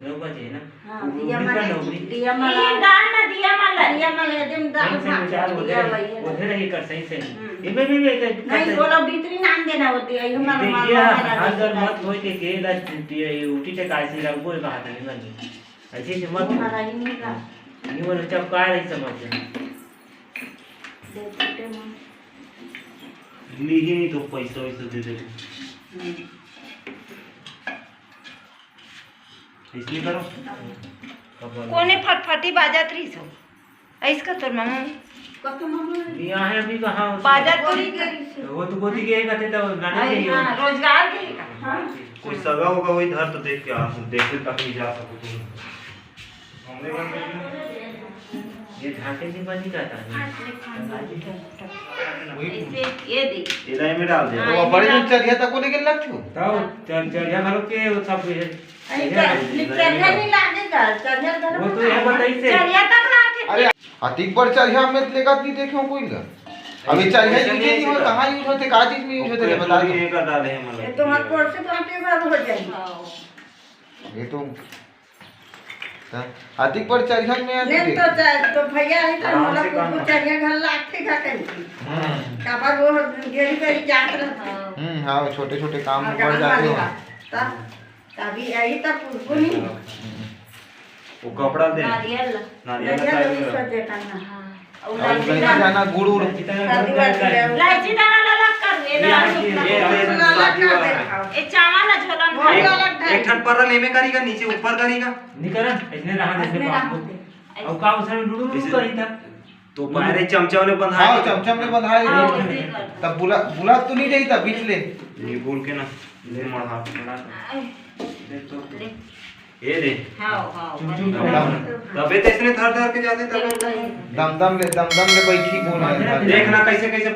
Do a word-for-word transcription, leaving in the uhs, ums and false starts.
नौ बजे ना। हाँ, वो दिया उबली माला, का नौकरी। दिया माला। ये गान ना दिया माला। दिया माला, एकदम दा-, सही से हाँ, विचार हो दिया जाए, वही है। वो है ना, ये कर सही से। हम्म। ये मैं भी, मैं कर, नहीं, कर वो लोग भीतरी नाम देना होती है, ये माला, ये माला, माला, हर माला, दर माला। मत होय के, के ला, ये उठी टेकाय से ला, वो कहा था, ये ना। ऐसे से मत। वो माला ही नहीं का। ये वाला चपका रही समझ। दे छोटे मन। ली ही नहीं तो पैसा वैसा दे दे। हम्म। इसलिए करो। कोने फटफटी बाजत रहिस हो? ऐस का तोर मामा? कतो मामा? ये आहे अभी कहाँ हो? बाजत तो रही। वो तो गोदी के कहते तो नानी अरे के ही हो। हाँ, रोजगार के ही का। हाँ। कोई सगा होगा वही घर तो देख के आ, देखे तक नहीं जा सको तुम। हमरे घर में ये झांके जी बनी का था। वही ऐसे ये दे। ये राई में डाल दे। हाँ, तो ये बड़े डाल। दिन चढ़िया तक को लेके लग छू। तब चल, चढ़िया घरों के वो सब है। अरे, चढ़िया नहीं लागेगा, चढ़िया घर वो तो ये बताइए से। चढ़िया तक लाके अरे, अतिक बड़ चढ़िया में लेकर नहीं देखे हो कोई ला। अभी चढ़िया वैसे use नहीं नहीं होता। कहाँ use होते, का चीज में use होते, ये बता दो। ये का डाले हैं मतलब ये तो हमारे कोर्स से तो आप ये बात हो जाएगी। ये तो हाँ, अतिक बड़ चढ़िया में नहीं आती तो है। चाहे तो भैया है तो आराम मोला से काम कुछ कर। चढ़िया घर लागथे का कहीं की। हाँ। काबर वो गेरी गेरी जात रहता। हम्म, हाँ, छोटे छोटे काम और बढ़ गाँव जाते वाले हो। का। तब, तभी यही तब कुछ नहीं। वो कपड़ा दे। नारियल। नारियल नारियल का भी भी। सोच देता ना। हाँ। और और लाइची उधर दाना। जाना गुड़ उड़। लाइची दाना। लाइची दाना ला, ला कर, ये ये दाना ये, ये, ये, ये, ये चावल ना झोलन वो खाए। अलग एक, एक ठन परल एमे करीगा, नीचे ऊपर करीगा। निकरन, इसने रहा, इसने इसने बाप रहा। को। और का उसने डुडू डुडू इसे करी था। तो बाहर एक चमचा ने बंधा हाँ, है। चमचा में बंधा है। हाँ, वैसे ही करता। तब बुला, बुला तो नहीं जाई था बीच ले। ये बोल के ना, ले मढ़ा। मढ़ा। आए। देख तो। ले। ये दे। हाँ, हाँ, चुप, चुप, बस। चुप। तबे तो इसने धर धर के जाते तब। दम दम ले, दम दम ले बैठी बोल रहा है। देखना कैसे कैसे